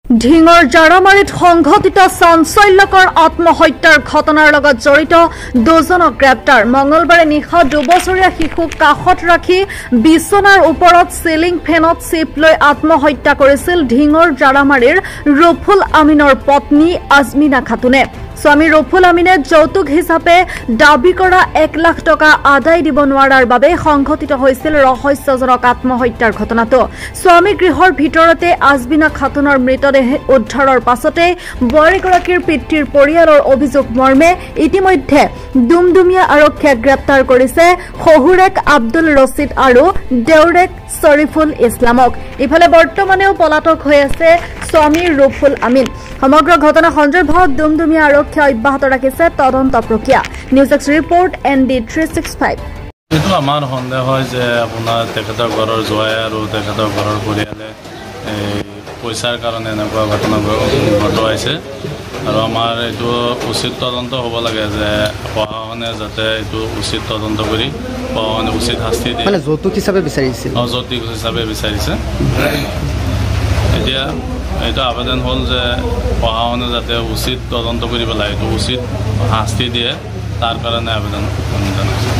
ঢিঙৰ জাৰামাৰীত সংঘটিত চাঞ্চল্যকৰ আত্মহত্যাৰ ঘটনাৰ লগত জড়িত দুজনক গ্ৰেপ্তাৰ। মঙলবাৰে নিশা দুবছৰীয়া শিশুক কাষত ৰাখি বিচনাৰ ওপৰত চিলিং ফেনত চিপ লৈ আত্মহত্যা কৰিছিল ঢিঙৰ জাৰামাৰীৰ ৰফুল আমিনৰ পত্নী আজমিনা খাতুনে। স্বামী ৰফুল আমিনে যৌতুক হিচাপে দাবী কৰা 1 লাখ টকা আদায় দিব নোৱাৰাৰ বাবে সংঘটিত হৈছিল ৰহস্যজনক আত্মহত্যাৰ ঘটনাটো। স্বামী গৃহৰ ভিতৰতে আজমিনা খাতুনৰ মৃতদেহ উদ্ধাৰৰ পাছতে বোৱাৰীগৰাকীৰ পিতৃৰ পৰিয়ালৰ অভিযোগ মৰ্মে ইতিমধ্যে ডুমডুমীয়া আৰক্ষীয়ে গ্ৰেপ্তাৰ কৰিছে শহুৰেক আব্দুল ৰছিদ আৰু দেউৰেক শ্বৰিফুল ইছলামক। ইফালে বৰ্তমানেও পলাতক হৈ আছে স্বামী ৰফুল আমিন। সমগ্ৰ ঘটনা সন্দৰ্ভত ডুমডুমীয়া আৰক্ষীয়ে অব্যাহত ৰাখিছে তদন্ত প্ৰক্ৰিয়া। News desk report, ND 365। এইটো আমাৰ সন্দেহ হয় যে আপোনাৰ তেখেতৰ ঘৰৰ জোঁৱাই আৰু তেখেতৰ ঘৰৰ পৰিয়ালে এই পইচাৰ কাৰণে এনেকুৱা ঘটনা ঘটোৱাইছে আৰু আমাৰ এইটো উচিত তদন্ত হ'ব লাগে যে প্ৰশাসনে যাতে এইটো উচিত তদন্ত কৰি প্ৰশাসনে উচিত শাস্তি দিয়ে। মানে যৌতুক হিচাপে বিচাৰিছিল? অঁ, যৌতুক হিচাপে বিচাৰিছে। এতিয়া এইটো আবেদন হ'ল যে প্ৰশাসনে যাতে উচিত তদন্ত কৰি পেলাই এইটো উচিত শাস্তি দিয়ে, তাৰ কাৰণে আবেদন জনাইছোঁ।